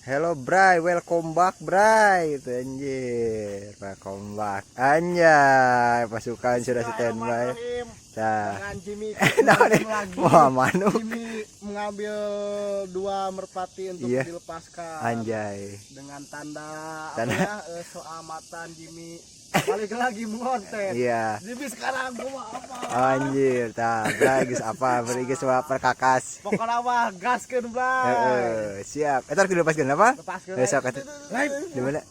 Hello Bray, welcome back Bray. Itu anjir. Welcome back. Anjay, pasukan sudah standby. Nah. Dengan Jimmy Nah, nih. lagi. Wah, manuk. Jimmy mengambil dua merpati untuk dilepaskan. Anjay. Dengan tanda, Tanda. apa ya, soamatan Jimmy balik lagi mengonten. Jimmy sekarang gua apa? Anjir, tah, Bray geus apa? Beri geus perkakas. Pokoknya mah gaskeun Bray. Heeh, siap. Eta harus dilepaskeun apa? Lepaskeun. Besok atuh. Di mana?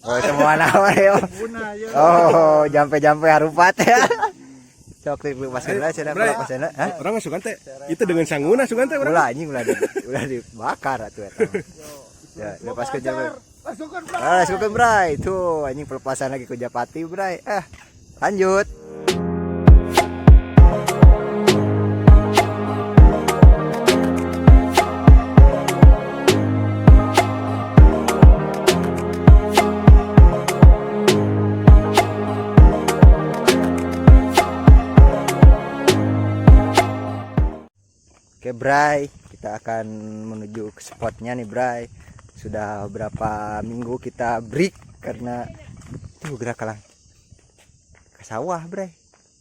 Oh, semua nama ya. Guna ya. Oh, jampe-jampe harupat ya. Sok dilepaskeun lah cenah Bray. pelepaskeun. Hah? Orang mah sugan teh. Itu dengan sanguna sugan teh urang. Ulah anjing ulah dibakar atuh eta. Mah. Ya, lepaskeun jampe. Masukkan Bray. Ah, masukkeun Bray. Tuh, anjing pelepasan lagi ku Japati Bray. Ah, lanjut. Oke Bray, kita akan menuju ke spotnya nih Bray. Sudah berapa minggu kita break karena tuh gerak kalang ke sawah Bray.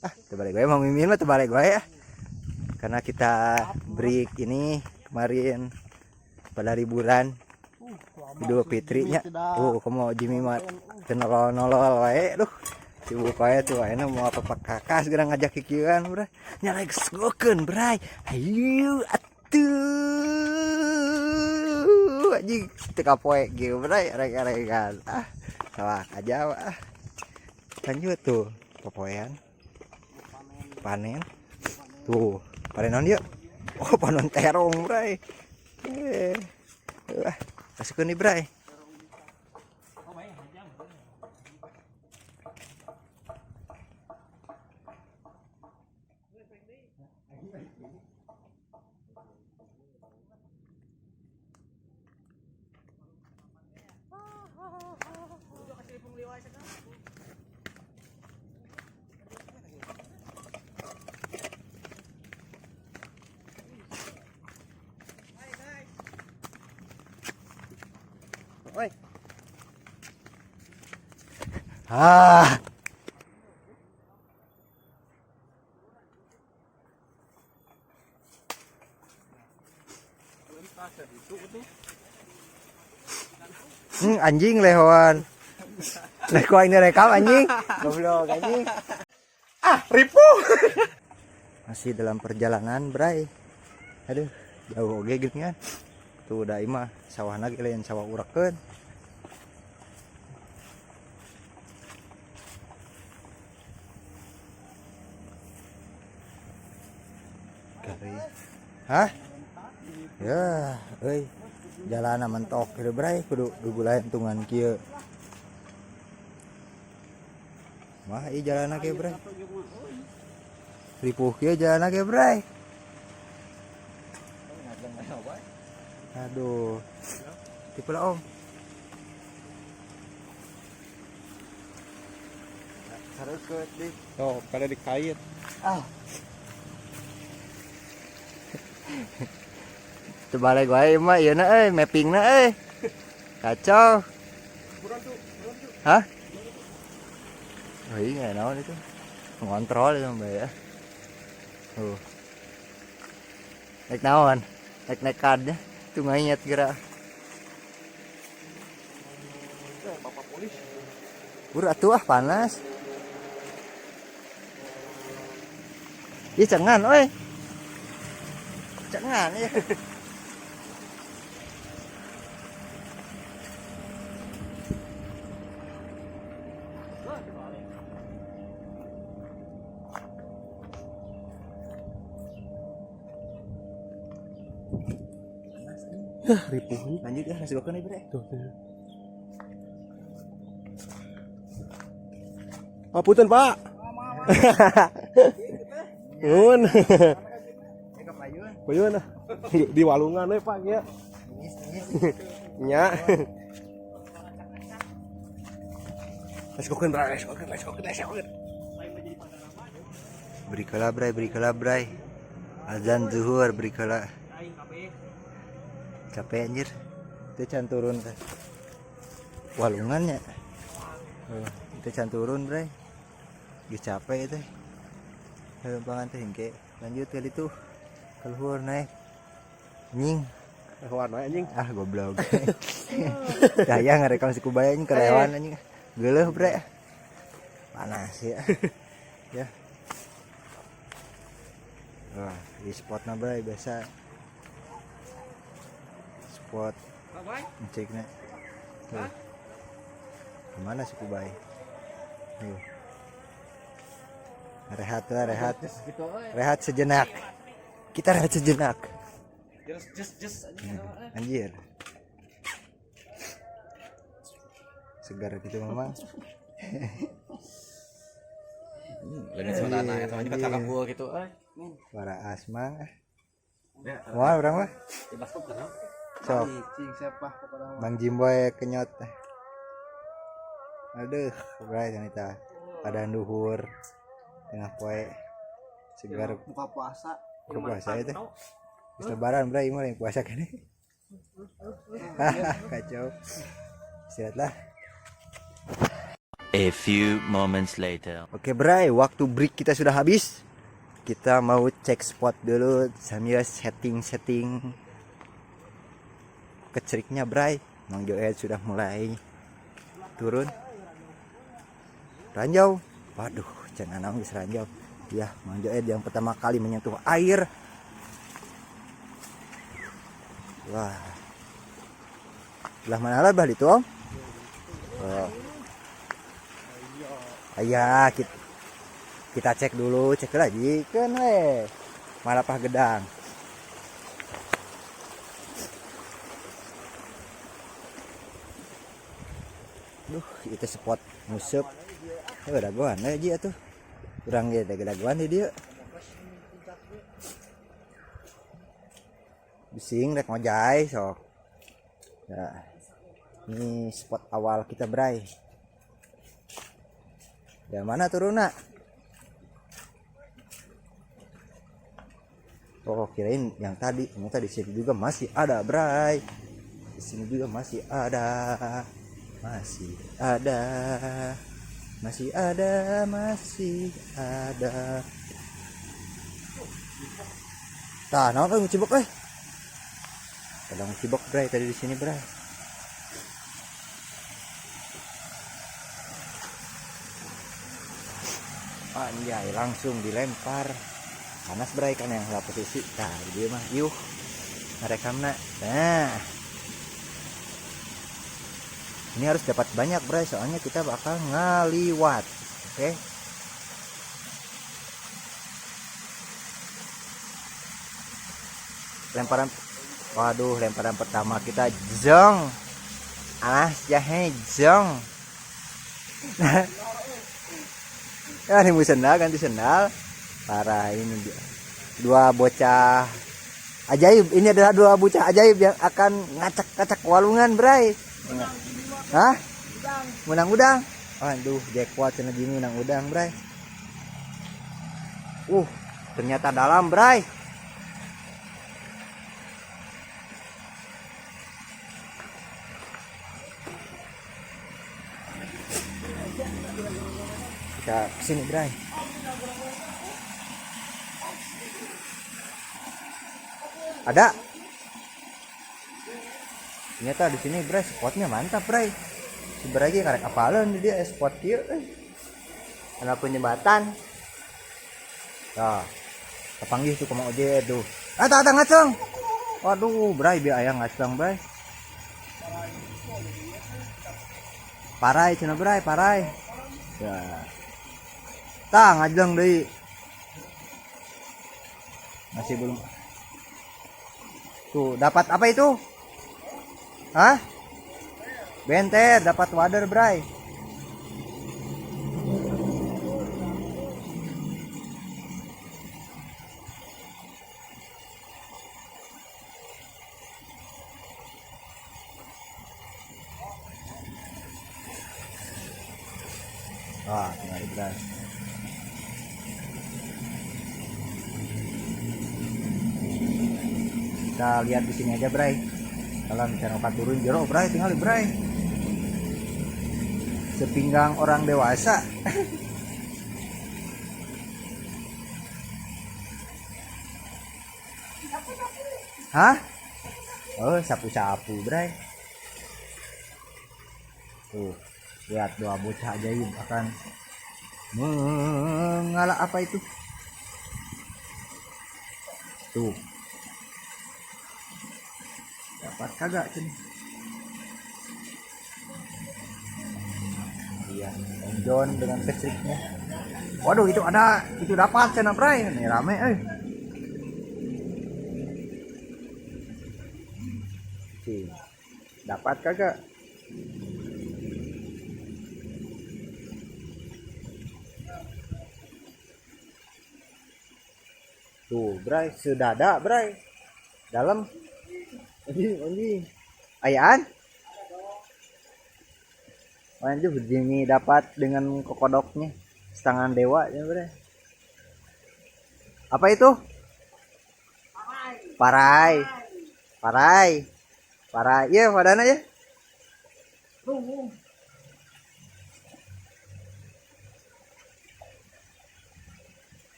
Ah, terbalik gue mau mimin mah terbalik gue ya. Karena kita break ini kemarin pada liburan Idul Fitrinya. Oh, kamu Jimmy mah teu nolol-nolol wae duh. Sibuk wae tuh ayeuna mau apa kakak segera ngajak kikieuan Bray. Nyala geus gokeun Bray. Hayu atuh. Anjing teu kapoe kieu Bray rek-rekan. Ah, salah aja ah. Lanjut tuh popoean. Panen. Tuh, panen naon ieu? Oh, panen terong Bray. Eh. Wah, masukkeun nih Bray. Oi. Ah. Anjing lehoan. Leko ini rekam anjing. Goblok anjing. Ah, ripuh. Masih dalam perjalanan, Bray. Aduh, jauh oge gitu kan. Tuh udah imah sawahna ge lain sawah urakeun. Gari. Hah? Ya, euy. Jalan mentok kieu Bray, kudu gugulayan tungan kieu. Wah, ieu jalanna kieu Bray. Ripuh kieu jalanna kieu Bray. Aduh. Tipe lah Om. Sarekeut deh. Tuh, pada dikait. Ah. Terbalik wae mah ieu na euy, mappingna euy. Kacau. Hah? Oh iya, naon itu? Ngontrol itu mbak ya. Tuh. Naik naon? Naik naik kadnya. Tuh ngayet gerak. Bapak polis. Bur atuh ah panas. Ih cengan oi. Cengan ya. Hah, ripuh. Lanjut ya nasi bakar nih bre. Tuh, tuh. Apunten, Pak. Nuhun. Payun ah. Di walungan we, Pak, ya. Nya. Let's go keun, Bray. Let's go keun, let's go keun, let's go keun. Beri kala bray, beri kala bray. Azan zuhur beri kala. Capek anjir. Itu can turun ke walungannya. Itu can turun, Bray. Geus capek teh. Lempangan teh hengke. Lanjut kali tuh. Keluar naik. Nying. Keluar naik anjing. Ah goblok. Daya ngarekam si Kubaya anjing kelewan anjing. Geuleuh, Bre. Panas ya. Ya. Wah, di spotna Bray biasa. Spot ngecekna. Tuh. Kemana si Kubay? Tuh. Rehat lah, rehat. Rehat sejenak. Kita rehat sejenak. Anjir. Segar gitu memang. Gitu. Para asma. Wah, orang mah. Sok. Bang Jimboy kenyot. Aduh, bray ternyata ada duhur tengah poe segar Buka puasa. Buka puasa itu. Lebaran bray, mah yang puasa kan. Kacau. Istirahatlah. A few moments later. Oke bray, waktu break kita sudah habis. Kita mau cek spot dulu sambil setting-setting keceriknya bray. Mang Joel sudah mulai turun. Ranjau. Waduh, jangan nangis ranjau. Ya, Mang Joed yang pertama kali menyentuh air. Wah. Belah mana lah bah itu, Om? Oh. Ayah, kita cek dulu, cek lagi kan we. Malapah gedang. Duh, itu spot nguseup. Dagoan aja atuh. Urang ge dagoan di dieu. Bising rek ngojay sok. Nah, ini spot awal kita, Bray. Yang mana turunna? Oh, kirain yang tadi. Ternyata di sini juga masih ada, Bray. Di sini juga masih ada. Masih ada. Masih ada, masih ada. Tah, naon euy ngecibok euy. Kadang ngecibok, Bray, tadi di sini, Bray. Anjay, langsung dilempar. Panas, Bray, kan yang lah posisi. Tah, dia mah yuh. Ngarekamna. Nah. Ini harus dapat banyak, Bray, soalnya kita bakal ngaliwat. Oke. Lemparan, waduh, lemparan pertama kita zong. Alas jahe zong. Nah. Ya, ini mau sendal, ganti sendal. Parah ini dia. Dua bocah ajaib. Ini adalah dua bocah ajaib yang akan ngacak-ngacak walungan, Bray. Hah? Menang udang. Aduh, jackpot cenah Jimmy menang udang, Bray. Ternyata dalam, Bray. Kita kesini, Bray. Ada. Ternyata di sini, Bray, spotnya mantap, Bray. Sebenarnya karek apalan di dia spot kieu euy. Ana jembatan. Tah. Kapanggih tuh kumaha oje tuh. Ah, tah ngaceng. Waduh, Bray, biar aya ngaceng, Bray. Parai cenah, Bray, parai. Ya. Tah ngajeng deui. Masih belum. Tuh, dapat apa itu? Hah? Benter, dapat wader, Bray. Wah, tinggal Bray. Kita lihat di sini aja, Bray. Kalau misalnya turun jero bray, tinggal bray. Sepinggang orang dewasa. Hah? Oh, sapu-sapu, bray. Tuh, lihat dua bocah ajaib akan mengalah apa itu? Tuh. Dapat kagak cen? Iya, Om John dengan kestriknya. Waduh, itu ada, itu dapat cen, bray. Ini rame, Dapat kagak? Tuh, bray, sedada, bray. Dalam. Anjing, anjing. Ayaan? Lanjut Jimmy dapat dengan kokodoknya. Setengah dewa ya, bray. Apa itu? Parai. Parai. Parai. Iya, padana ya.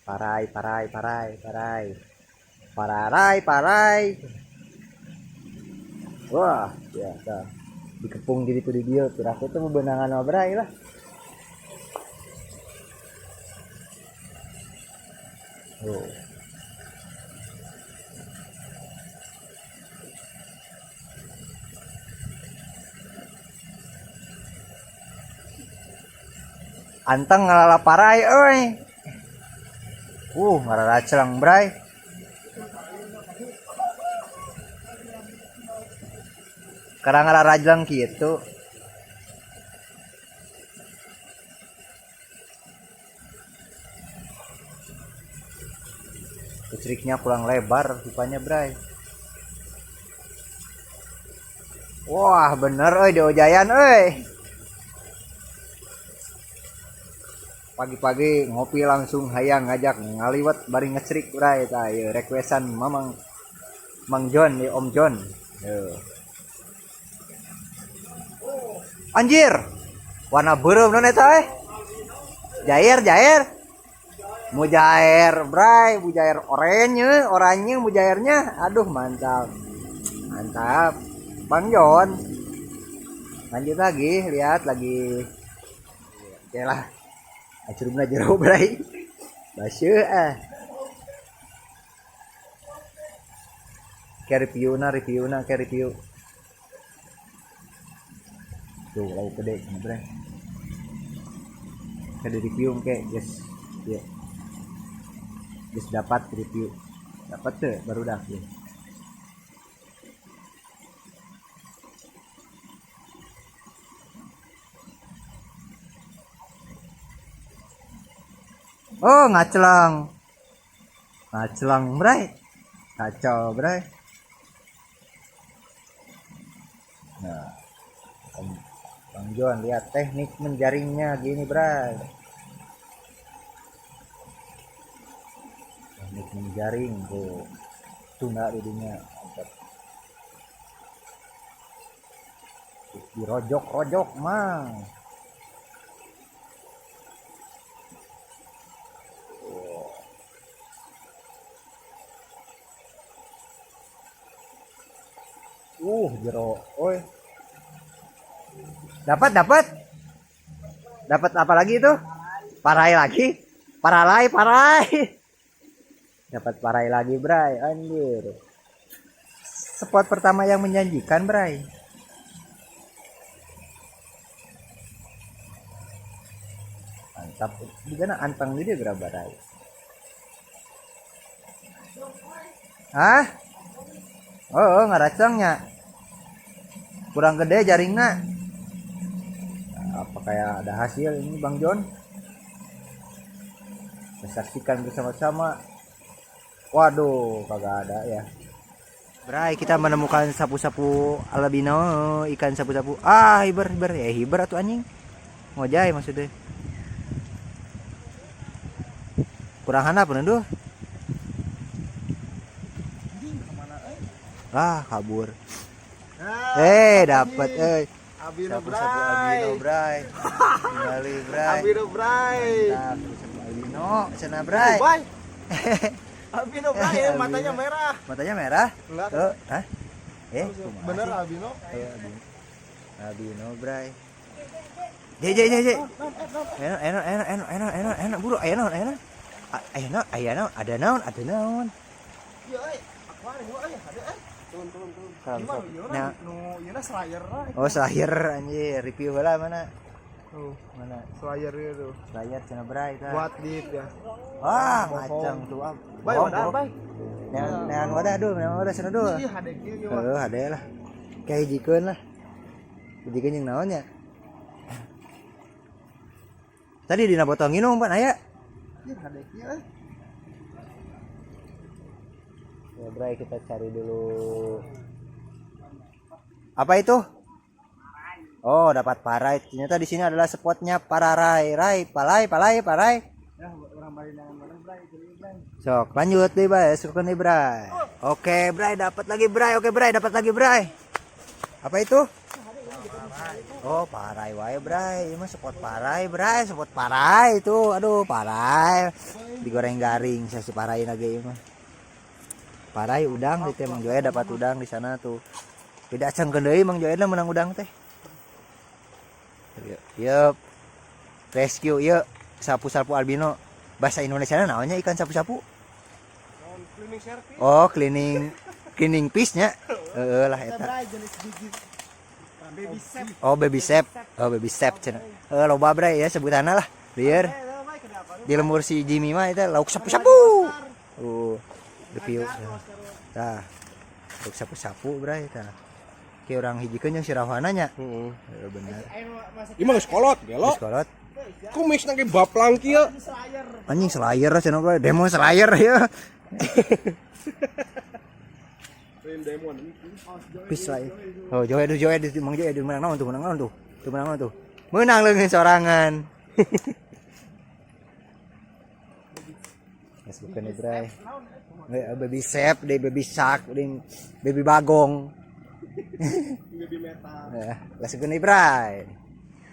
Parai, parai, parai, parai. Pararai, parai. Wah, ya dah. Dikepung jadi tuh di dia, piraku tuh bebenangan sama bray lah. Oh. Anteng ngalala parai euy. Ngararacelang bray. Karang ngararajlang kitu. Keceriknya kurang lebar rupanya bray. Wah, bener euy di Ojayan euy. Pagi-pagi ngopi langsung hayang ngajak ngaliwat bari ngecerik bray. Tah ieu requestan Mamang Mang John di Om John. Yo. Anjir. Warna beureum naon eta eh? Jair, jair. Mujair bray, mujair oranye, oranye mujairnya. Aduh, mantap. Mantap. Bang John. Lanjut lagi, lihat lagi. Oke lah. Acurumna jero bray. Baseuh ah. Ke review-na, review-na, ke review. Tuh, lauk gede cenah bray. Ke di review engke, guys. Ieu. Geus dapat review. Dapat teu barudak ieu. Oh, ngacelang. Ngacelang, bray. Kacau, bray. Nah, Bang John lihat teknik menjaringnya gini, bray. Teknik menjaring tuh. Tunda didinya. Mantap. Dirojok-rojok, mang. Jero, oi. Dapat, dapat. Dapat apa lagi itu? Parai lagi. Paralai, parai. Dapat parai lagi, bray. Anjir. Spot pertama yang menjanjikan, bray. Mantap. Di sana anteng gitu berapa, bray? Hah? Oh, ngaracangnya. Kurang gede jaringnya. Apa kayak ada hasil ini Bang John? Kita saksikan bersama-sama. Waduh, kagak ada ya. Bray, kita menemukan sapu-sapu albino, ikan sapu-sapu. Ah, hiber, hiber. Ya hiber atuh anjing. Ngojay maksudnya. Kurang handap duh. Ah, kabur. Eh, dapat euy. Albino Sapu-sapu Bray. albino, Bray. Kembali, Bray. Albino Bray. Mantap, sapu-sapu albino, cenah, Bray. Bye. Albino Bray, Albino. matanya merah. Matanya merah? Enggak. Tuh, hah? Eh, kumaha Bener sih? albino. Eh, albino. Albino, Bray. J J J J. Enak enak enak enak enak enak enak buru aya naon aya naon. Aya naon aya naon ada naon ada naon. Iya, euy. Akuarium euy, ada euy. Turun turun turun. Kalau Gimana sok- ieu Nah. nu ieu slayer lah. Oh, slayer anjir, review heula mana? Tuh, Mana? slayer itu. Slayer cenah Bray tah. Buat dit ya. Wah, Bohong. ngacang tuh ah. Bay, Bohong, wadah, bohong. bay. Neangan neangan wadah dul, neangan wadah sana dul. Ih, hade kieu ieu mah. Heuh, hade lah. Kayak hijikeun lah. Hijikeun jeung naon nya? Tadi dina botol nginum pan aya. Ih, hade kieu euy. Ya Bray, kita cari dulu. Apa itu? Oh, dapat parai. Ternyata di sini adalah spotnya pararai, rai, palai, palai, parai. Ya, urang bari neangan wadah, Bray, jadi Bray. Sok, lanjut deh, Bray. Suka nih, Bray. Oke, Bray, dapat lagi, Bray. Oke, Bray, dapat lagi, Bray. Apa itu? Oh, parai wae, Bray. Ini mah spot parai, Bray. Spot parai itu. Aduh, parai. Digoreng garing, saya si parai lagi ini mah. Parai udang itu Mang Joe dapat udang di sana tuh. Tidak cangkeun deui Mang Joe menang udang teh. Yuk, yuk. Rescue yuk. Sapu-sapu albino. Bahasa Indonesia naonnya ikan sapu-sapu? Cleaning service. Oh, cleaning cleaning fish nya. Heeh lah eta. Bray jenis gigi. Baby sep. Oh, baby sep. Oh, baby sep cenah. Heuh, loba Bray ya sebutanna lah. Lieur. Di lembur si Jimmy mah eta lauk sapu-sapu. Review. Tah. Lauk sapu-sapu Bray tah. Ki urang hijikeun jeung si Rahwana nya. Heeh. Heeh, bener. Ieu mah geus kolot, gelo. Geus kolot. Kumis nang baplang kieu. Anjing slayer cenah Bray. Demo slayer ya. Lain demon. Peace lah ya. Oh, Joe Edu, Joe Edu, Mang Joe Edu menang naon tuh, menang naon tuh. Tuh menang naon tuh. Menang leungeun sorangan. Yes, bukan nih, Bray. Baby sep, deh baby shark, deh baby bagong. Baby metal. Eh, langsung nih, Bray.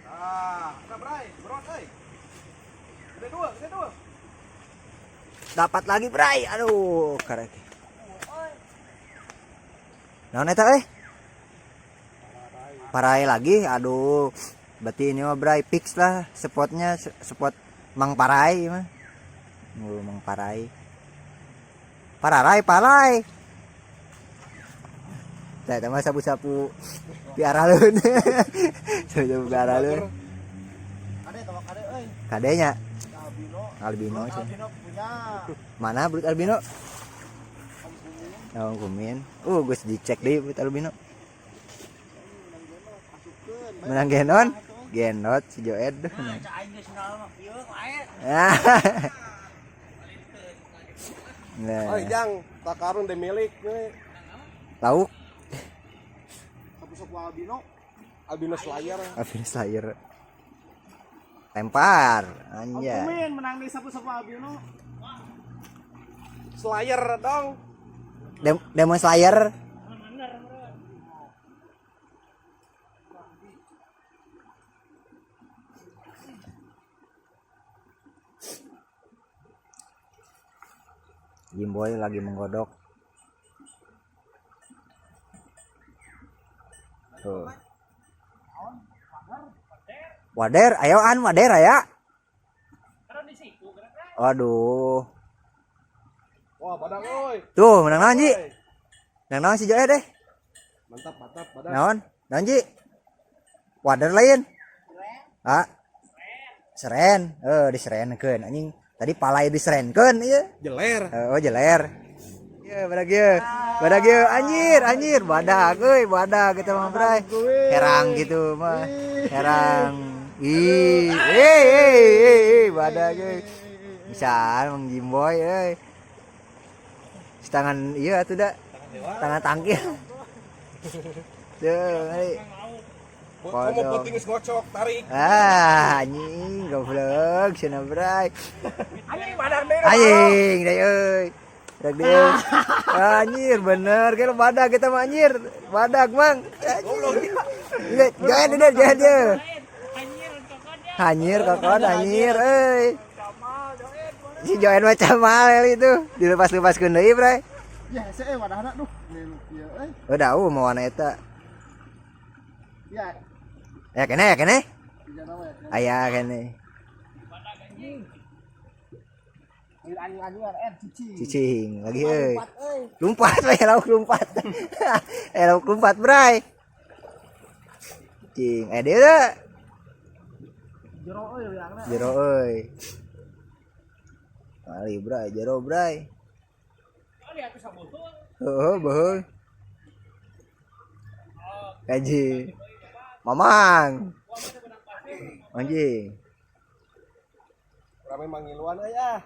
Ah, buka Bray, beron euy. Gede dua, gede dua. Dapat lagi, Bray. Aduh, karek. Naon eta eh? Parai lagi. Aduh. Berarti ini mah Bray fix lah spotnya, spot Mang Parai mah. Oh, Mang Parai. Pararai, palai. Tah, eta mah sapu-sapu piaraleun. Sapu-sapu piaraleun. Kade tawak kade euy. Kadenya Albino. albino Brut sih. Albino punya Mana Brut albino? Om Kumin. Oh, Kumin. Geus dicek deui Brut albino. Asupkeun. Menang genon? Genot si Joed. Nah, Oh, jang, takarun deh milik we. lauk Sapu-sapu albino. Albino Slayer. Albino Slayer. Lempar, Om anjay. Kumin menang di sapu-sapu albino. Slayer dong. Demon Slayer. Jimboy lagi menggodok. Tuh. Wader, ayo an wader aya. Aduh. Wah, badang euy. Tuh, menang naon, Ji? Menang naon si Joe deh? Mantap, mantap, badang. Naon? Naon, Ji? Wader lain? Ah. Seren. Eh, diserenkeun anjing. Tadi palai diserenkeun ieu. Jeler. Oh, jeler. Iya, badag ieu. Badag ieu anjir, anjir, badag euy, badag kita mah, Bray. Herang gitu mah. Herang. Ih, eh eh eh badag euy. Bisa Mang Jimboy euy. Tangan iya atuh da. Tangan tangkil. Tuh, mari. Kamu penting geus ngocok, tarik. Ah, anjing, goblok, cenah Bray. Anjing badang deui. Anjing, deui euy. Budak deui. Anjir bener kan badag kita mah anjir. Badag, Mang. Goblok. Jangan dia, jangan dia. Anjir kokon anjir euy. Si Joen mah camal itu dilepas-lepaskeun deui, Bray. Ya, hese euy wadahna duh. Ieu euy. Oh, dau mau warna eta. Ya, Ya kene ya kene. tiga nama ya. Aya kene. Cicing. Cicing lagi euy. Lompat we lauk lompat. Eh lauk lompat, Bray. Cicing. Eh dia teh. Jero euy liangna. Jero euy. Kali Bray, jero Bray. Heeh, beuheung. Kaji. Mamang. Anjing. Rame mangiluan euy ah.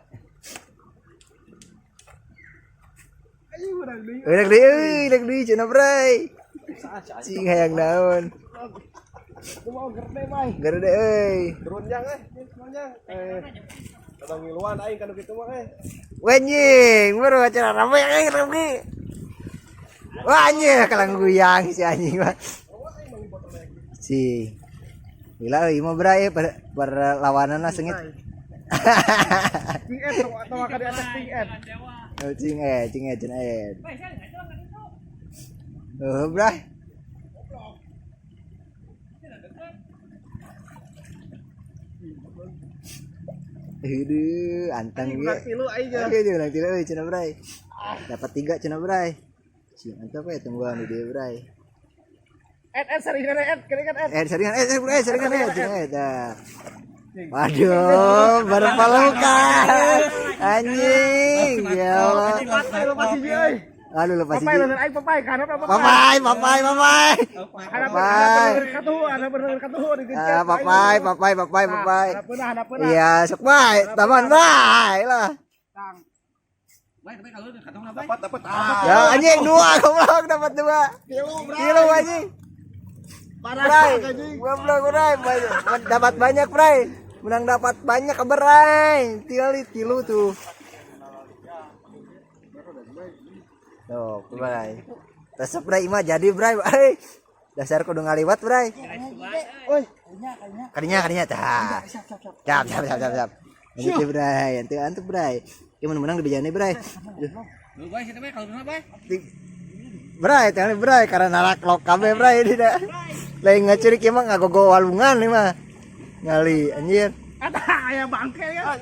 Ayo urang deui. Udah deui euy, udah deui cenah Bray. Cing hayang naon. Kumaha gerde bay. Gerde euy. Turun jang euy, turun jang. Eh. Tadang ngiluan aing kanu kitu mah euy. Anjing, baru acara rame euy rame. Wah anjing kalang guyang si anjing mah. Si. Gila euy mah Bray perlawananna sengit. Ting Ed atau ka di atas ting Ed. Oh, cing eh, cing eh, cing eh. Oh, Bray. Aduh, antang Menang dia. tilu aing ge. Oke, dia menang tilu euy, cenah Bray. Dapat 3 cenah Bray. Cing, antap ya tungguan di dia Bray. Ed Ed seringan Ed, kene kan Ed. Eh, saringan eh, eh, saringan eh, cenah eh, dah. Waduh, berpelukan. Anjing, ya Allah. Lepas hiji euy. Aduh, lepas Papai hiji. leungeun aing papai kana papai. Papai, papai, papai. Hadap Papai. katuhu, hadap bener katuhu digencet. Ah, papai, papai, papai, papai. Hadapeuna, hadapeuna. Iya, sok bae, taman bae lah. Dapat dapat. Ah. Ya anjing dua goblok dapat 2. Tilu, Bray. Kilo anjing. Parah Bray, anjing. goblok Bray, dapat banyak Bray. Menang dapat banyak Bray. Tinggal tilu tuh. Tuh, Bray. Resep Bray mah jadi Bray. Euy. Dasar kudu ngaliwat Bray. Oi, Kadinya kadinya tah. siap siap siap. Siap siap siap siap siap. Lanjut Bray, antu antu Bray. Ieu mun menang dibejane Bray. Bray, tinggal Bray karena narak lok kabeh Bray ini dah. Lain ngacurik ieu mah ngagogo walungan ieu mah. Ngali anjir. Ada aya bangke ya.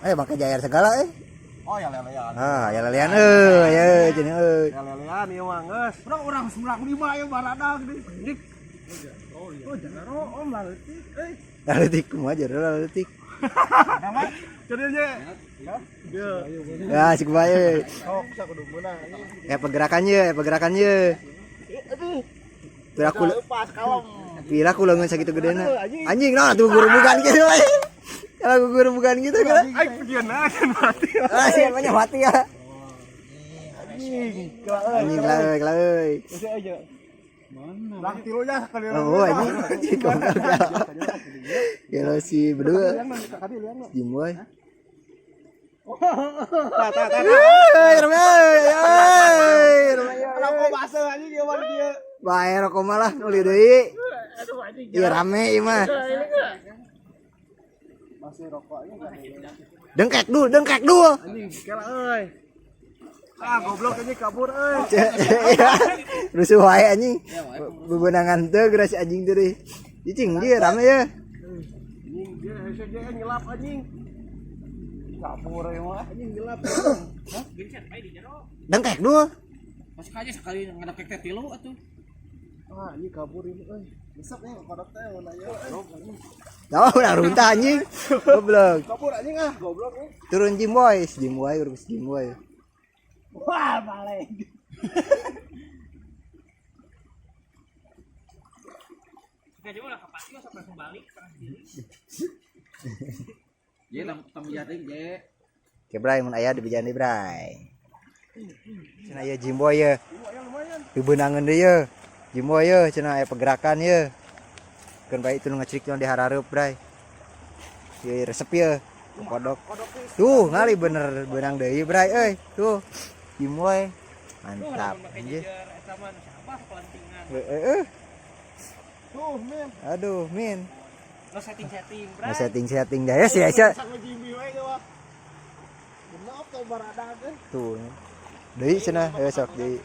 Eh bangke jair segala eh. Oh ya lelean. Ah, ya lelean euy, ya cenah euy. Ya lelean ieu mah geus. Urang urang sembilan lima ya baradang di. Oh, jero om leutik euy. Leutik kumaha jero leutik. Jadi nya. Ya, sik bae euy. Sok sok kudu meunang anjing. Ya pergerakannya, ya pergerakannya. Piraku Lepas kalem. piraku leungeun sakitu gedena. Anjing naon atuh gurubugan gitu euy. Kalau gurubugan gitu kan. Aing pegieuna kan mati. Ah, siapanya mati ya. Anjing, kela euy. Anjing lah euy, lah euy. Geus aja. Mana? Lang tilu nya sekali. Oh, anjing. Anjing goblok. Ya si berdua. Jimboy. Tah tah tah. Euy, rame euy. Euy, rame euy. Rokok baseuh anjing ieu mah di dieu. Bae rokok malah nuli deui. Aduh anjing. Iya rame ieu mah. Masih rokok anjing. Dengkek dul, dengkek dul. Anjing kela euy. Ah goblok anjing kabur euy. Rusuh wae anjing. Bebenangan teu geura si anjing teh deui. Cicing dia rame ya. Anjing dia hese ge nyelap anjing. Kabur ieu mah anjing nyelap. Dengkek dul. Masuk aja sekali ngadepek teh tilu atuh. Ah anjing kabur ini euy. Besok nih kodok teh mun aya euy. Tahu udah runtah anjing. Goblok. Kabur anjing ah goblok euy. Turun Jimboy, Jimboy urus Jimboy. Wah balik. Kita juga ulah kepati sampai langsung balik setengah sendiri. Je tamu jaring je. Oke Bray, mun aya dibejaan deui Bray. Cenah ieu Jimboy ye. Dibeunangeun deui ye. Jimboy ye cenah aya pergerakan ye. Keun bae itu nu ngacrik di harareup Bray. Ieu resep ye. Kodok. Tuh, ngali bener benang deui, Bray euy. Tuh. Cimoy. Mantap. Anjir. Heeh. Tuh, Min. Aduh, Min. Lo setting-setting, Bray. Nah, setting-setting dah ya sih Aisyah. Sama Jimmy we ge wah. Genap tau baradakeun. Tuh. Deui cenah, heuh sok deui.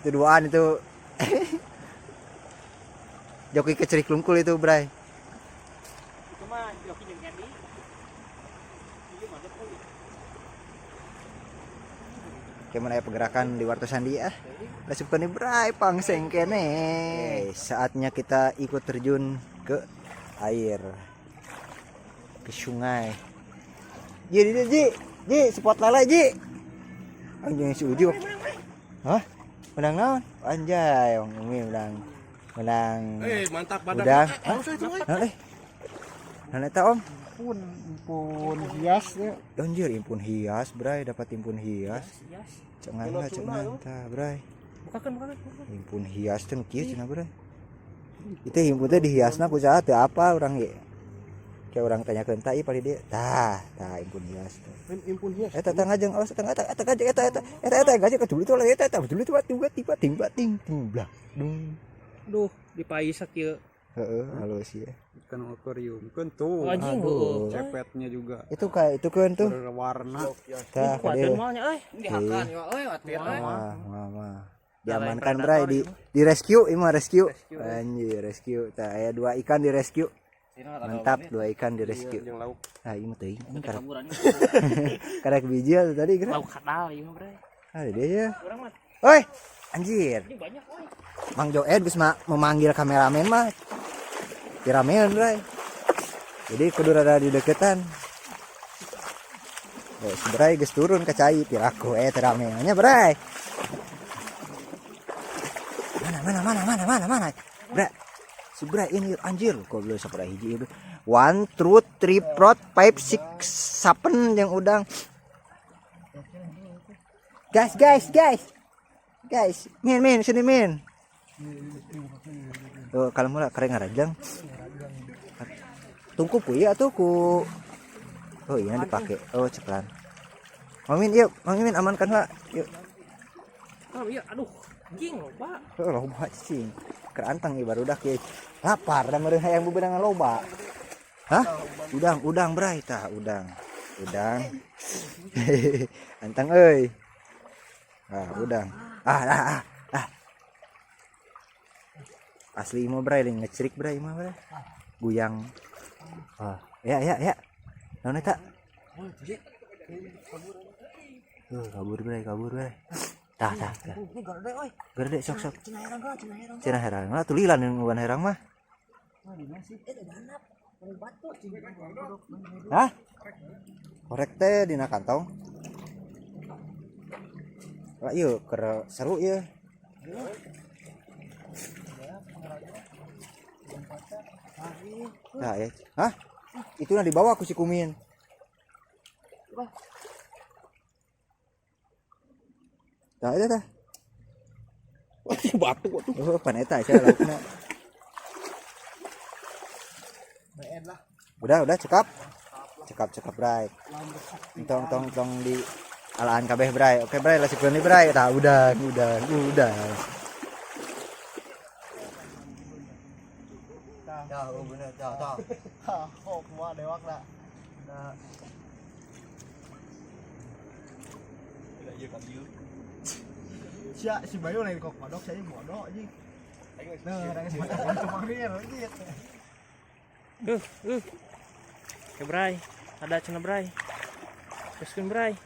Itu duaan itu. Joki kecerik lungkul itu, Bray. Itu mah joki jeung Candy. Iya mah tuh. Kayak mana ya pergerakan di wartosan dia. Asup nih Bray, pangseng kene. Saatnya kita ikut terjun ke air. Ke sungai. Ji, ji, ji, ji, spot lele, ji. Anjing si Uji. Hah? Menang naon? Anjay, Om Umi menang. Menang. Mantap badan. Udang. Hah? Naon eh? Naon eta, Om? Pun pun hias ya. Anjir, impun hias, Bray, dapat impun hias. Yes. Cengan lah, cengan tah, Bray. Bukakeun, bukakeun, bukakeun. Himpun hias teh nu kieu cenah, Bray. Itu himpun teh dihiasna ku saha teu apa urang ge. Kayak orang tanyakeun tah ieu paling dia. Tah, tah impun hias teh. Min impun hias. Eta tah ngajeng awas eta eta eta ngajeng eta eta eta eta ngajeng dulu itu eta eta dulu itu tiba tiba ting ting ting blah dung. Duh, dipaisak ieu. Heeh, halus ya. Ikan akuarium kan tuh. Anjing, Aduh. heueuh. Cepetnya juga Itu kayak itu kan tuh. berwarna. Tah, Kuateun kade. moalnya euy. Dihakan euy, watir Wah, wah, wah. Diamankan Bray di rescue, ini mah rescue. Anjir, rescue. Tah aya dua ikan di rescue. Mantap, dua ikan di rescue. Jeung lauk. Ah, ieu mah teuing. Ini karek karek biji atuh tadi geura. Lauk kadal ieu mah, Bray. Ah, dia ya. Urang mah Oi, anjir. ini banyak euy. Mang Joed geus memanggil kameramen mah. Diramean, Bray. Jadi kudu rada di deketan. Oh, si Bray geus turun ke cai piraku teu rameannya, Bray. Mana mana mana mana mana mana. Bray. Si Bray ini anjir kok belum sabaraha hiji ieu. 1 2 3 4 5 6 7 yang udang. Guys, guys, guys. Guys, min min sini min. Tuh, kalau mula keren ngarajang. Tungku ku ieu atuh ku. Oh iya dipakai. Oh ceplan. Mang Min yuk, Mang Min amankan lah. Yuk. Oh iya, aduh, anjing loba. Oh, loba cing. Kerantang ieu barudak ieu. Lapar da meureun hayang bebenangan loba. Hah? Udang, udang Bray tah, udang. Udang. Antang euy. Ah, udang. Ah, ah, ah, ah. Asli mah Bray, lain ngecerik Bray mah Bray. Guyang. Ah, ya ya ya. Naon eta? Kabur Bray, kabur Bray. Tah, tah, tah. Ini gede euy. Gede sok sok. Cenah herang lah, cenah herang. Cenah herang lah tulilan yang bukan herang mah. Eh, ada batu cing. Hah? Korek teh dina kantong. Lah ieu keur seru ieu. Nah, ya. Hah? Itu nah dibawa ku si Kumin. Tah eta tah. Batu atuh. Oh, pan eta sia laukna. BN lah. Udah, cekap. Cekap, cekap, Bray. Tong, tong, tong di alaan kabeh, Bray. Oke, Bray, lasik nih, Bray. Tah, udah, udah, udah. Tah, oh bener, tah, tah. Hah, kok kumaha dewak lah. Nah, sia si Bayu lain kok kodok, saya bodoh anjing. Nah, orang cuma anjing. Oke, Bray. Ada cenah, Bray. Teruskeun, Bray.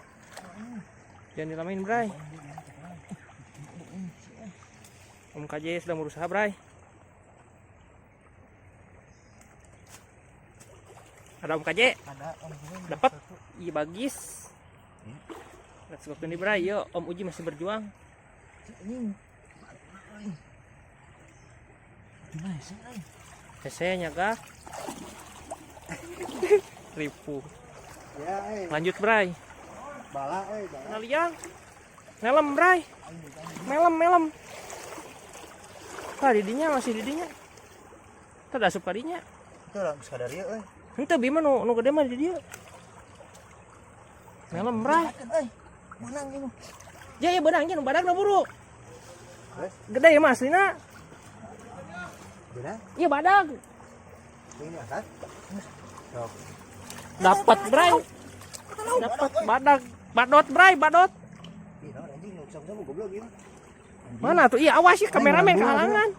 Jangan dilamain, Bray. Om KJ sedang berusaha, Bray. Ada Om KJ? Ada Om Kumin. Dapat. Iya, bagis. Let's go nih, Bray. Yo, Om Uji masih berjuang. Anjing. Gimana sih, euy? CC nyaga. Ripu. Ya, eh. Lanjut, Bray. Bala, eh, bala. Nah, liang. Melem, Bray. Melem, melem. Tah didinya masih didinya. Tah asup kadinya. Itu lah sekadar ieu euy. Henteu Bima nu gede mah di dieu. Melem Bray. Euy, menang ini. Ya ya beunang nya nu badagna buru. Gede ya mah aslina. Beunang. Iya badag. Ini atas. Sok. Dapat Bray. Dapat badag. Badot Bray, badot. Ih, naon anjing nu sapu-sapu goblok ieu. Mana tuh? Iya awas sih kameramen kehalangan.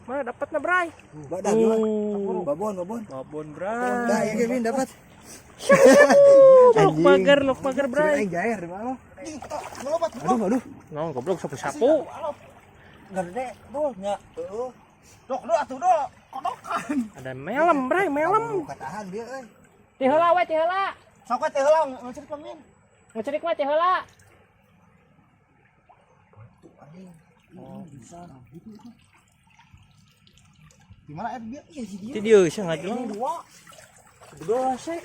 Mana dapatna Bray? Badag ieu. Babon, babon. Babon Bray. Dah, ieu Min dapat. Lok pagar, lok pagar Bray. Aing jair di mana? Aduh, aduh. Naon goblok sapu-sapu. Gede tuh nya. Heeh. Dok dok atuh dok. Kodokan. Ada melem Bray, melem. Katahan dia euy. Ti heula we, ti heula. Sok we teh heula ngecerik mah Min. Ngecerik mah ti heula. Oh, bisa. Di mana dia? Iya si dia. Ti dieu sia ngajeleng. Dua. Dua sih.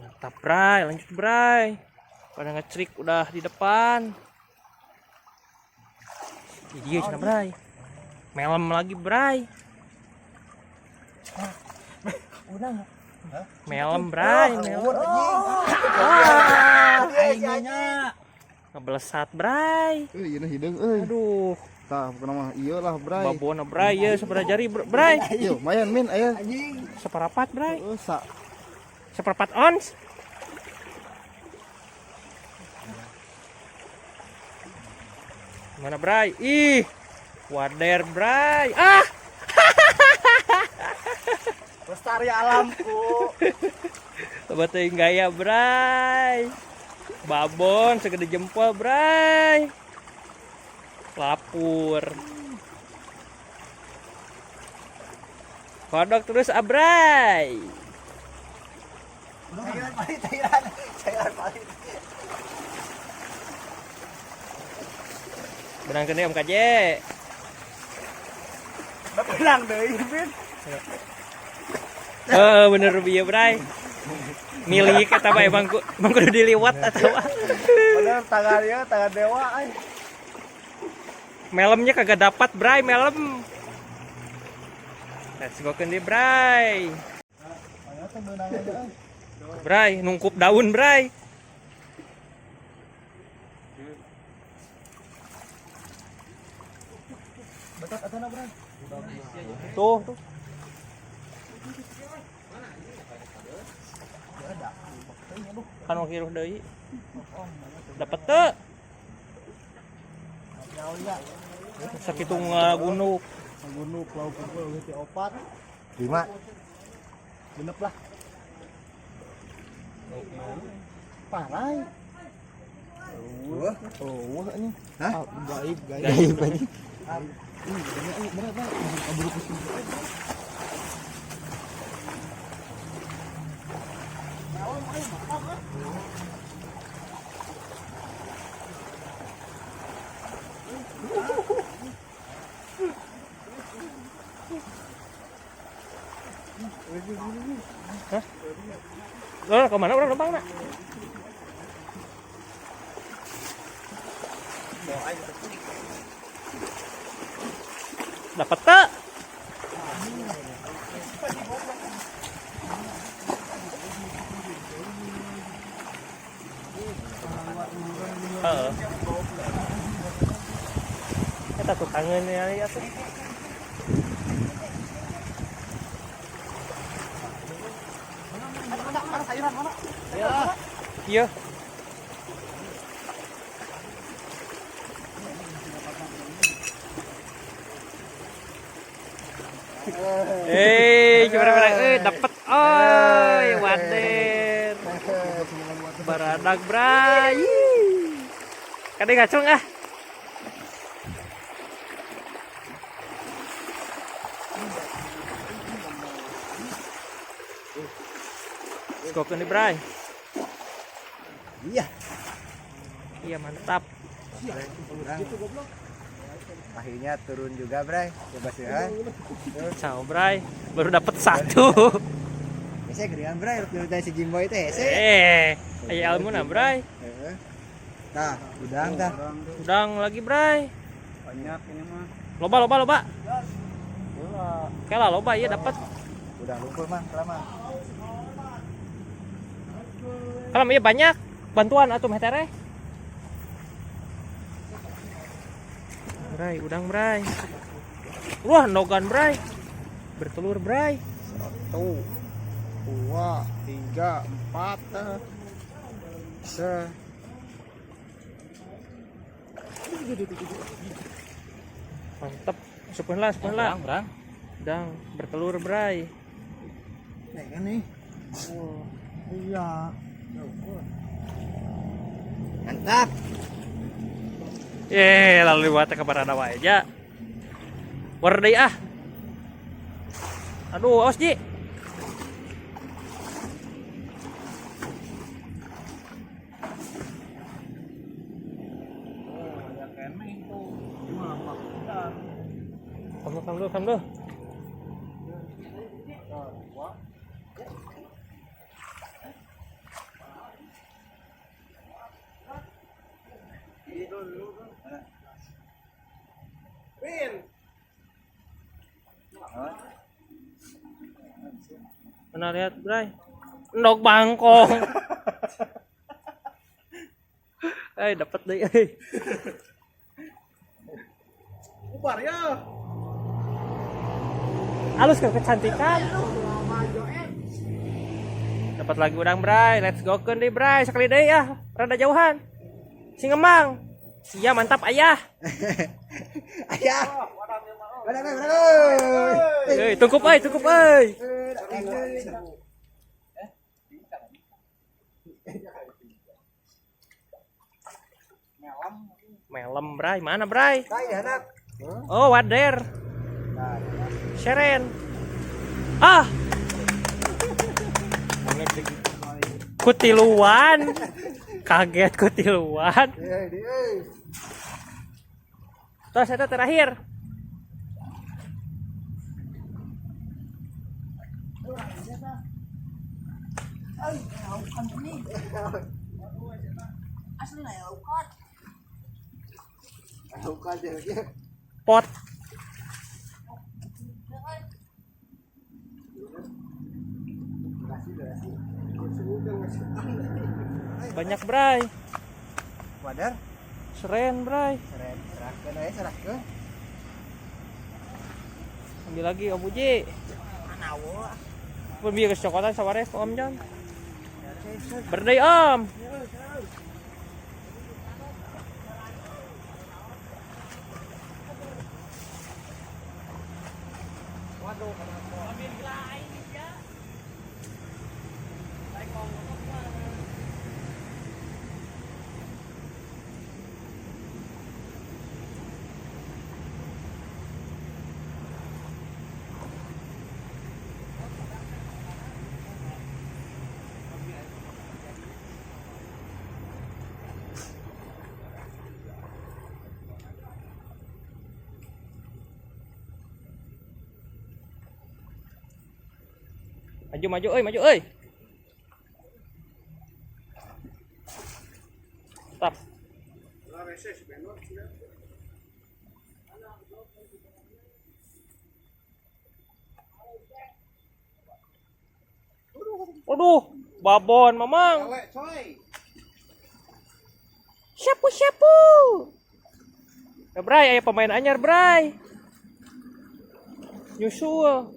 Mantap Bray, lanjut Bray. Pada ngecerik udah di depan. Ih, dia cenah Bray. Melem lagi Bray. Melem Bray, melem. Ah, Aingnya. ngebelesat Bray. Euy, ieu hideung euy. Aduh, Tah, pokona mah ieu lah, Bray. babona Bray ya seberapa jari Bray. Ieu lumayan Min aya. Anjing. Seperapat Bray. Heeh, sa Seperempat ons. Mana Bray? Ih, wader Bray. Ah, Lestari alamku. coba teuing gaya Bray. Babon segede jempol Bray. Lapur. Kodok terus abray. Cairan palit, cairan. Cairan palit. Benang kene Om KJ. Benang deui Min. Heeh, bener bieu Bray. Milik eta mah emang emang kudu diliwat atau Bener tangan dia, tangan dewa ay. Melemnya kagak dapat Bray, melem. Let's go keun deui, Bray. Bray, nungkup daun Bray. Tuh, tuh. Kan mau kiruh deui. Dapet teu? Sakitu ngagunuk. Gunung lauk kumpul eueuh ti opat. 5. Genep lah. Parai. Wah, Oh, anjing. Hah? Ah, gaib, gaib. gaib anjing. Ih, bener, bener, bener. Kabur pusing. Loh, kemana orang lubang nak? Dapat tak? Heeh. Eta tukangeun ya ya tuh. Mana sayuran mana? Iya. Coba dapet. Oi, wader. Baradak, Bray. Kade ngacung ah. Skokeun nih, Bray. Iya. Iya, mantap. Akhirnya turun juga, Bray. Coba sih, ha. Ciao, Bray. Baru dapet satu. Hese gedean, Bray. Dari si Jimboy teh hese. Aya ilmu na, Bray. Heeh. Tah, udang tah. Udang lagi, Bray. Banyak ini mah. Loba, loba, loba. Oke lah, loba iya dapat. Udah lumpur mah, lama. Kalau iya banyak bantuan atuh meh tereh. Bray, udang bray. Wah, nogan bray. Bertelur bray. 1, 2, 3, 4. Se. Mantep. Supun lah, supun lah. Berang. Udang bertelur bray. Nih kan nih. Iya. Mantap. Ye, lalu buat ke barada wae aja. War deui ah. Aduh, awas Ji. Kamu kamu dulu, kamu dulu. Mana lihat, Bray? Endog bangkong. Eh, dapat deh, eh. Ubar ya. Halus ke kecantikan. Dapat lagi udang, Bray. Let's go keun deui, Bray. Sekali deui ah, rada jauhan. Sing ngemang. Sia mantap ayah. Ayah. Udah, udah, udah. Euy, tungkup euy, tungkup euy. Melem, Bray. Mana, Bray? Saya anak. Oh, wader. Seren. Ah. Kutiluan. Kaget kutiluan. Terus eta terakhir. Pot. Banyak, Bray. Wader. Seren, Bray. Seren, serahkeun aya serahkeun. Ambil lagi Om Uji. Pun bieu geus cokotan sawareh ku Om Jon. Berdei Om. Maju maju euy, maju euy. Stop. Waduh, babon mamang. Siapu siapu. Ya, Bray, aya pemain anyar, Bray. Nyusul.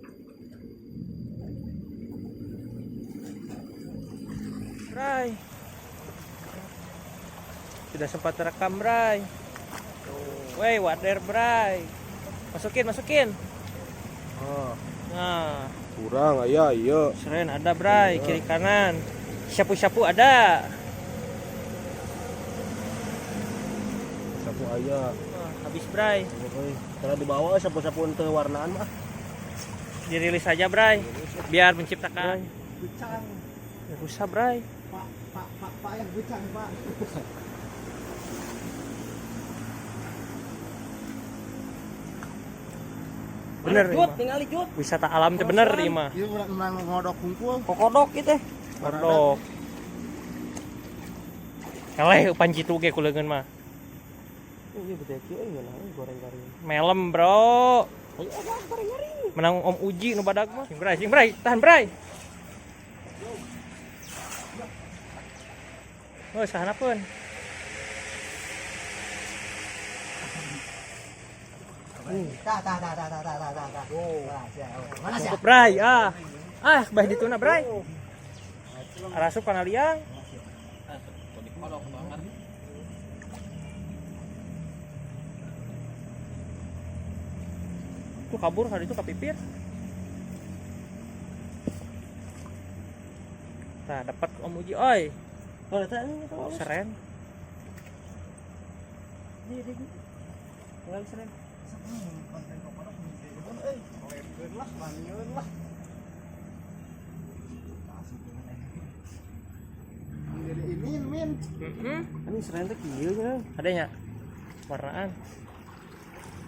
Bray. Sudah sempat terekam, Bray. Woi, wader, Bray. Masukin, masukin. Oh. Nah, Kurang aya iya. seren ada, Bray, kiri kanan. Syapu-syapu ada. Sapu aya. Wah, habis, Bray. Karena dibawa sapu-sapu teu warnaan mah. Dirilis aja, Bray. Biar menciptakan. Bucang. Rusak, Bray. Pak, pak, pak, pak yang bucang, Pak. Bener Jut, ini mah. tinggali Jut. Wisata alam teh bener ieu mah. Ieu urang menang ngodok hungkul. Kokodok gitu. ' Iya betul kieu euy goreng garing. Melem, bro. Menang Om Uji nu badag mah. Sing bray, tahan bray. Oh, sahana pun. Tah tah tah tah tah tah tah tah. Mana sih? Cukup bray, ah. Ah, bah dituna bray. Arasup kana liang. Tuh kabur hari itu kapipir. Nah, dapat Om Uji oi. Oh, eta ini Seren. Tinggal seren. Lah, lanjut lah. Jadi ini min. Heeh. Ini seren teh kieu nya. Adanya warnaan.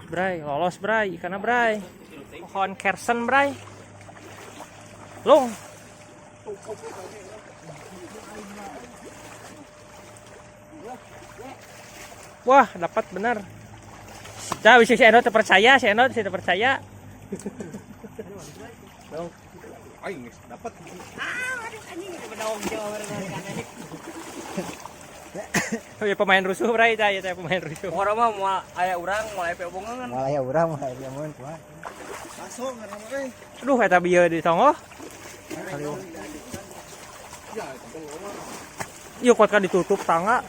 Bray, lolos bray, ikannya bray. Pohon kersen bray. Lung. Wah, dapat benar. Nah, bisa si Eno terpercaya, si Eno bisa terpercaya. Aing geus dapat. Oh, ya pemain rusuh bray, ya teh pemain rusuh. Orang mah moal aya urang moal aya obongan. Malah ya urang mah aya mun kumaha. Masuk ngaran euy. Aduh, eta bieu di tonggoh. Iya, kuat kan ditutup tangga.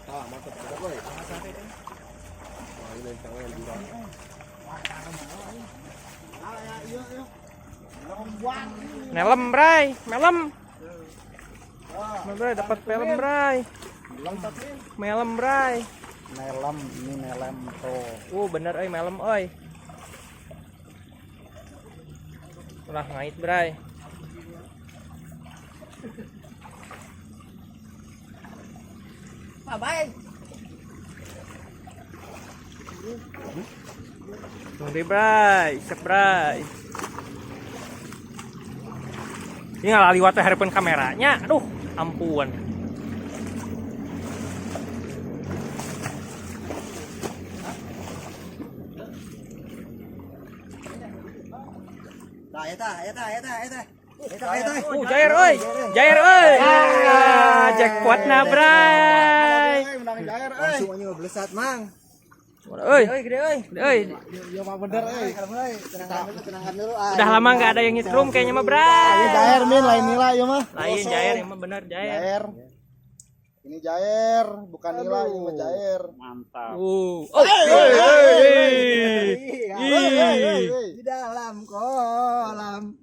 Tah, mantap ada euy. Wah, ini tangan jurang. Melem, bray, melem. Melem, bray, dapat melem, bray. Melem, bray. Melem ini melem tuh. Bener euy melem euy. Ulah ngait, bray. Bye. Tunggu bray, siap bray. Ini ngalaliwat teh hareupeun kameranya. Aduh, ampun. Tah eta eta eta eta. Eta eta. Jair euy. Jair euy. Ah, jackpotna bray. Menang jair euy. Langsung anjing ngeblesat, Mang. Euy, gede euy. Euy. Iya mah bener euy. Tenangkan dulu, tenangkan dulu. Ah, Udah lama nggak ada yang nyetrum kayaknya mah bray. Ini jair min lain nila ieu mah. Lain jair emang bener jair. Jair. Ini jair, bukan nila, ini mah jair. Mantap. Oh. Ih. Di dalam kolam.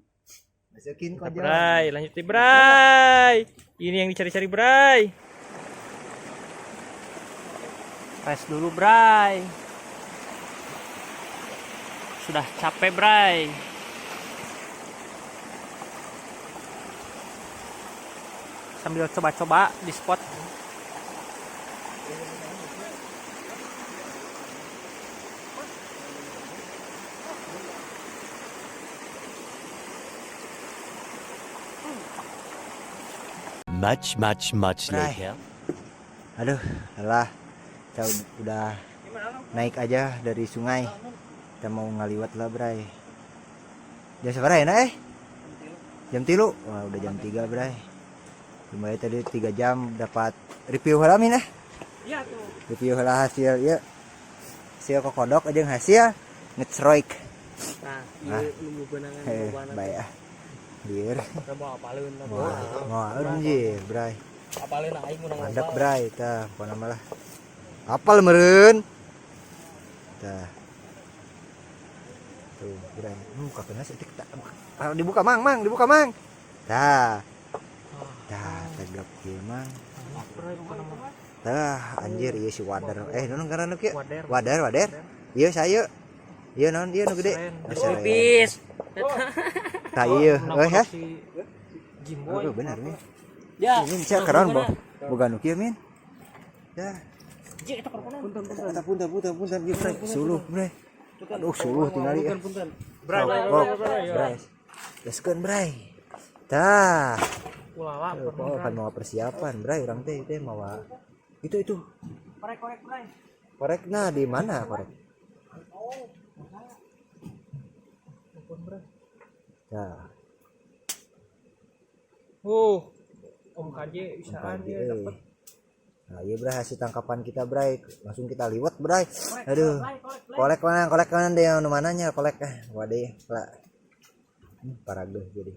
Masukin kojol. Bray, lanjut nih bray. Ini yang dicari-cari bray. Rest dulu bray. Sudah capek bray. Sambil coba-coba di spot. Much, much, much Bray. later. Aduh, lelah. Kita udah naik aja dari sungai. Kita mau ngaliwat lah, Bray. Jam seberapa ya, eh? Jam 3. Wah, udah jam 3, Bray. Lumayan tadi 3 jam dapat review heula min eh. Iya tuh. Review heula hasil ya. Hasil kokodok aja hasil ngeceroik. Nah, Nah. ieu nunggu benangan Eh, baik ah. Lieur. Mau apaleun lah. Wah, mau anjir, Bray. Apaleun aing menang Mantap, Bray. Tah, pokona mah lah. Apal meureun. Tah. Tuh, Bray. Buka kena setik tak. Dibuka, Mang, Mang, dibuka, Mang. Tah. Tah, tegap kieu, Mang. Tah, anjir ieu si wader. Eh, naon ngaranna kieu? Wader. Wader, wader. Ieu saya. Ieu naon ieu nu gede? Seren. Oh, seren. Tipis. Tah ieu. Euy, heh. Jimboy. Oh, benar nih. Ya. Ini saya keron, Bo. Boga nu kieu, Min. Tah. Jik eta korponan. Punten, punten, punten, punten, ieu, Bray. Suluh, Bray. Aduh, suluh tingali ya. Bray, Bray, Bray. Gaskeun, Bray. Tah. Ulala Oh, kan mau persiapan, Bray, urang teh teh mawa itu itu. Korek-korek, Bray. Korek nah di mana korek? Ya, Om KJ bisaan KJ, dia euy. dapet. Nah, iya Bray, hasil tangkapan kita Bray. Langsung kita liwat Bray. Aduh. Bray, korek, Bray. Kolek mana deh yang mananya kolek ah. Waduh, lah. Parageuh jadi.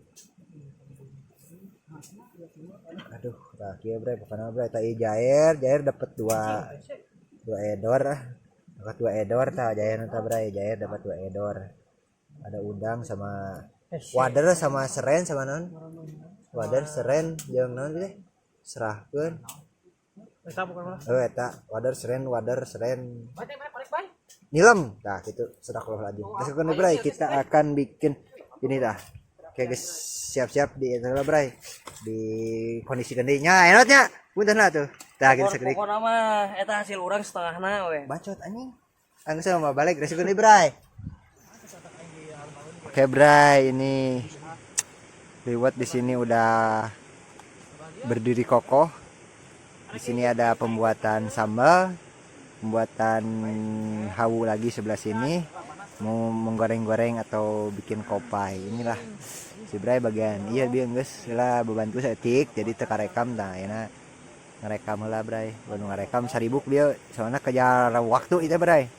Aduh, tah kieu Bray, pokoknya Bray tah ieu jair, jair dapat dua dua edor ah. Dapat dua edor tah jair tah Bray, jair dapat dua edor. Ada udang sama wader sama seren sama non. Wader seren jeung naon teh? Serahkeun. Eta bukan malah. Oh eta wader seren wader seren Bray, Bray, korek, Bray. nilem. Nah, gitu sedekah lagi. Terus Bray, kita akan bikin ini dah. Oke guys, siap-siap di itu lah Bray. Di kondisi gendinya, enotnya. Punten lah tuh. Tah gitu sekedik. Pokokna mah eta hasil urang setengahna we. Bacot anjing. Anggeus sama balik resiko nih Bray. Oke Bray, ini liwat di sini udah berdiri kokoh. Di sini ada pembuatan sambal, pembuatan hawu lagi sebelah sini. Mau menggoreng-goreng atau bikin kopai. Inilah si Bray bagian. Iya bieu geus lah bebantu saeutik jadi teu karekam tah ayeuna ngerekam heula Bray. Baru ngarekam saribuk bieu soalna kejar waktu itu Bray.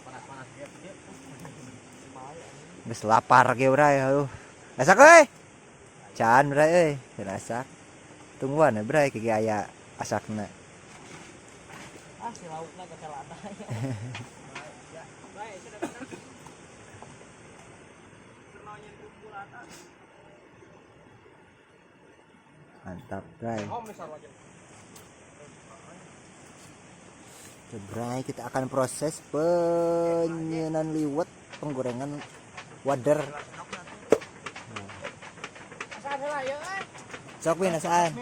Geus lapar ge Bray aduh. Asak euy. Can Bray euy, can asak. Tungguan ya Bray kieu aya asakna. Ah, si laukna ke celana. Mantap Bray. Oke, Bray, kita akan proses penyenan liwet penggorengan wader. Sok Min asaan.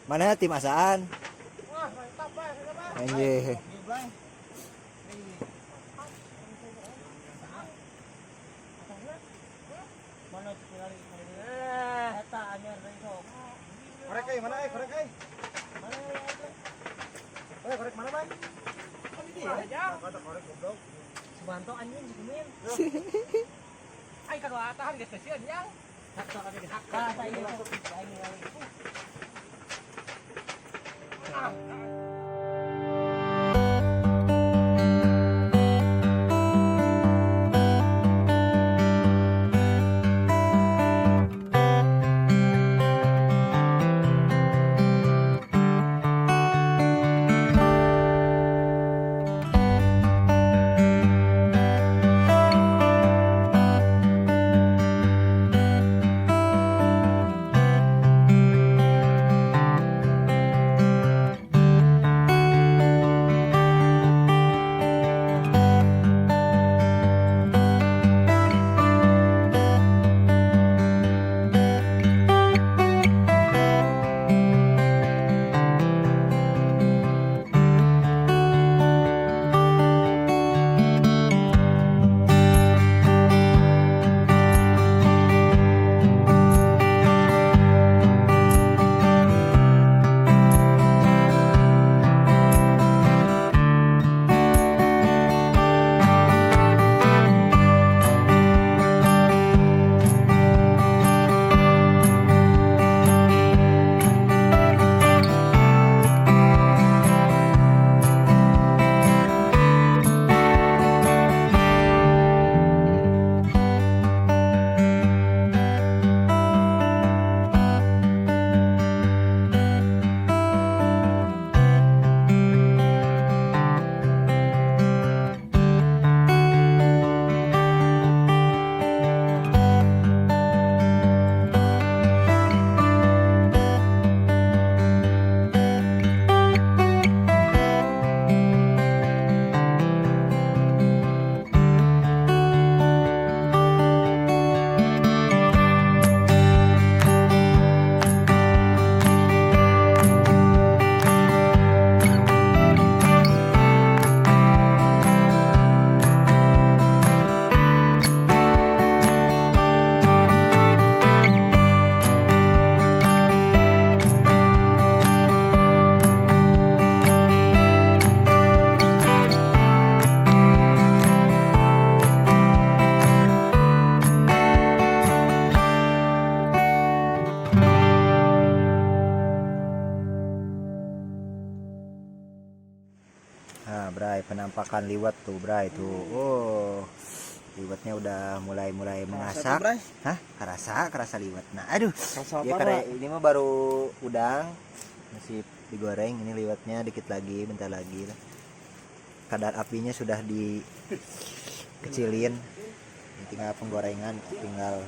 Mana tim asaan? Anjir. Korek euy, mana euy, korek euy. Eh, korek mana, Bang? Kan ini ya. Kata korek goblok. Subanto anjing si Kumin. Ai kadua tahan geus sieun yang. Hak sok kami hak. Ah, ieu. Penampakan liwet tuh, Bray, tuh. Oh. Liwetnya udah mulai-mulai mengasak. Bray. Hah? Kerasa, kerasa liwet. Nah, aduh. Rasa Ya apa, karena ini mah baru udang masih digoreng, ini liwetnya dikit lagi, bentar lagi lah. Kadar apinya sudah dikecilin. Ini tinggal penggorengan, tinggal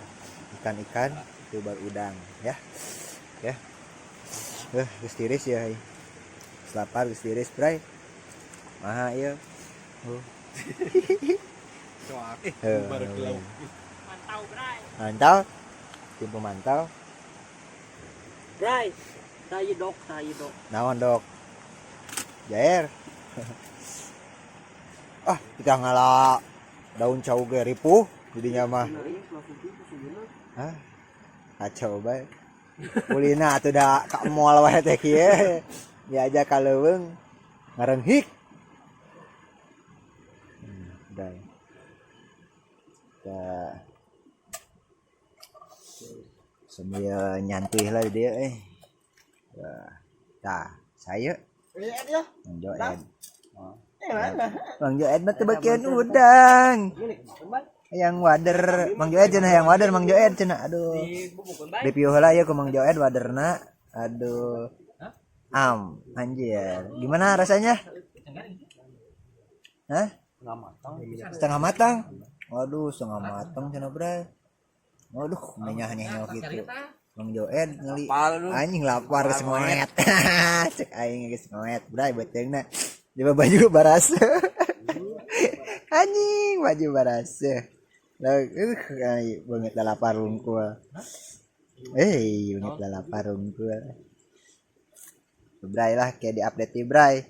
ikan-ikan itu baru udang ya. Ya. Geus tiris ya. Selapar geus tiris, Bray. Maha ieu. Oh. Baru kilau. Mantau, Bray. Mantau. Tim pemantau. Bray, saya dok, saya dok. Naon dok? Jair. Ah, kita ngala daun cau ge ripuh jadinya mah. Hah? Kacau bae. Ulina atuh da ka mall wae teh kieu. Diajak ka leuweung ngarenghik. Udah. Kita sambil nyantuy lah dia eh. Tah, saya Iya, dia. Mang Joed. Eh, mana? Mang Joed mah teu bagian udang. Yang wader, Mang Joed cenah yang wader, Mang Joed cenah. Aduh. Review heula ya ku Mang Joed waderna. Aduh. Am, anjir. Gimana rasanya? Hah? Setengah matang. Waduh, setengah matang cenah, Bray. Waduh, menyah-nyah gitu. Mang Joed ngeli. Anjing lapar geus ngoet. Cek aing geus ngoet, Bray beuteungna. Coba baju barase. Anjing, baju barase. Lah, banget lah lapar rungkul. Eh, banget lah lapar rungkul. Bray lah kayak di-update di Bray.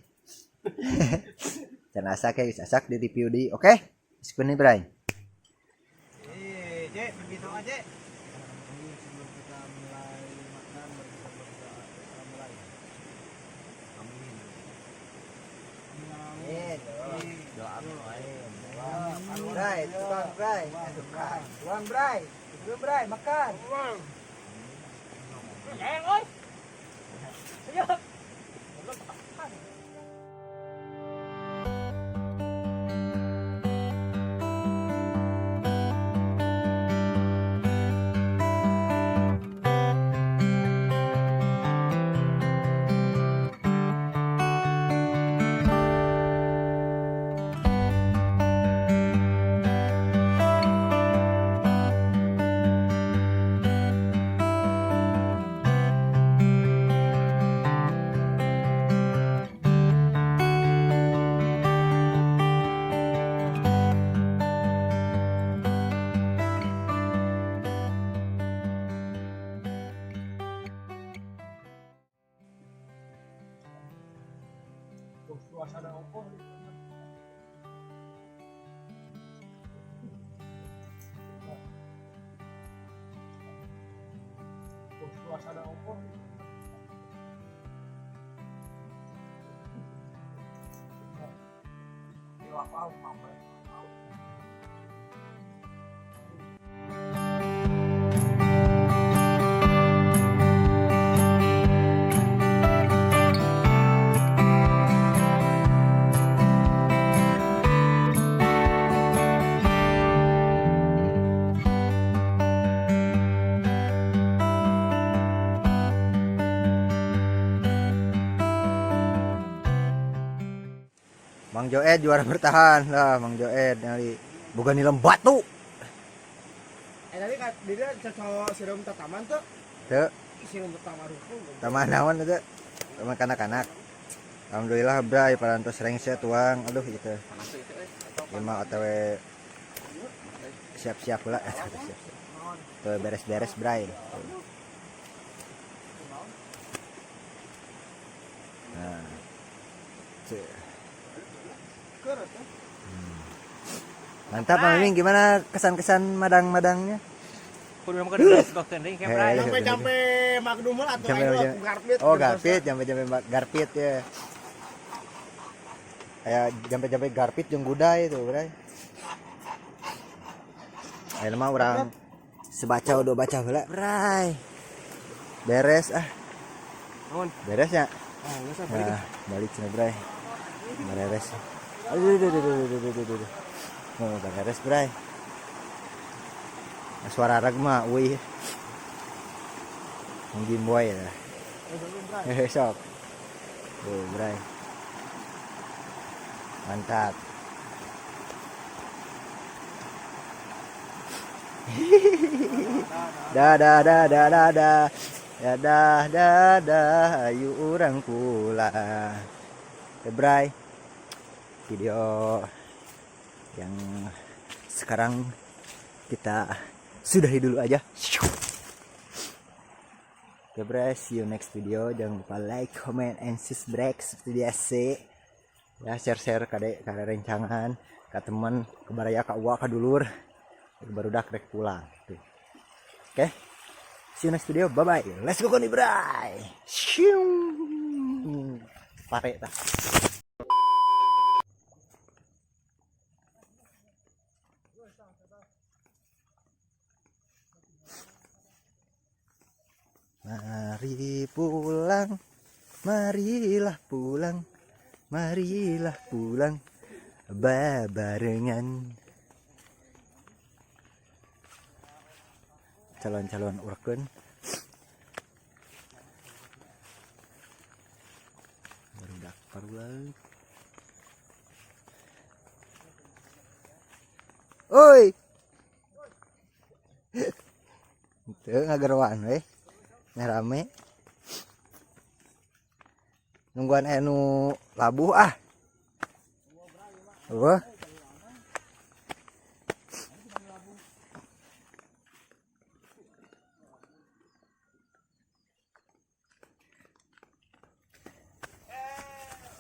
Can asak ya, geus asak di review di. Oke? Okay? Nih Bray. Eh, Cek, begitu aja. Sebelum kita mulai makan, mari kita berdoa. Kita mulai. Amin. Amin. Bray, tukang Bray. Tukang. Tukang Bray. Tukang Bray, makan. Yang oi. Siap. Suasana opo. Suasana opo. Mang Joed juara bertahan lah, Mang Joed nyali bukan nilem batu. Eh, tadi kan dia cocok sirum tataman tuh. Tuh, Sirum tataman rumput. taman naon itu? Taman kanak-kanak. Alhamdulillah Bray parantos rengse tuang. Aduh gitu. Lima otw siap-siap lah. Siap-siap. Tuh beres-beres Bray. Nah. Tuh. Mantap Mang Miming, gimana kesan-kesan madang-madangnya? Kudu mah kudu let's go deui ke Bray. Sampai-sampai Magdumel atau Sampai- aing sampai- garpit. Oh, garpit, jampe-jampe garpit ya. Kayak jampe-jampe garpit jeung gudai itu, Bray. Ayeuna mah urang sebaca dua baca heula, Bray. Beres ah. Naon? Beres ya? Ah, geus ah, balik. Nah, balik cenah, Bray. Beres. Aduh, aduh, aduh, aduh, aduh, aduh, aduh. Oh, beres, Bray. Suara rag mah, wih. Game Boy lah. Eh, Sok. Tuh, Bray. Mantap. Dadah, dadah, dadah. Dadah, dadah, ayo urang pulang. Oke, Bray. Video yang sekarang kita sudahi dulu aja. Oke, Bray, see you next video. Jangan lupa like, comment, and subscribe seperti biasa. Ya, share-share kade ka rencangan, ke teman, ke baraya, ke uwa, ke dulur. Barudak rek pulang. Tuh. Oke. See you next video. Bye bye. Let's go nih, Bray. Shoo. Pare tah. Mari pulang, marilah pulang, marilah pulang, babarengan. Calon-calon urkeun. Barudak parulang. Oi. Teu ngagerwaan we. Nah, rame. Nungguan anu labuh ah. Wah.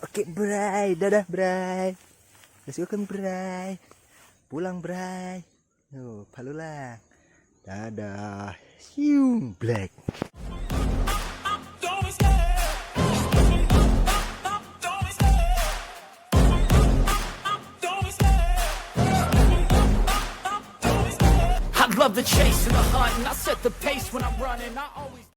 Oke, Bray. Dadah, Bray. Let's go kan, Bray. Pulang, Bray. Tuh, palulang. Dadah. Sium, black. Don't be scared. Don't be scared. Don't be scared. Don't be scared. I love the chase and the hunt, and I set the pace when I'm running. I always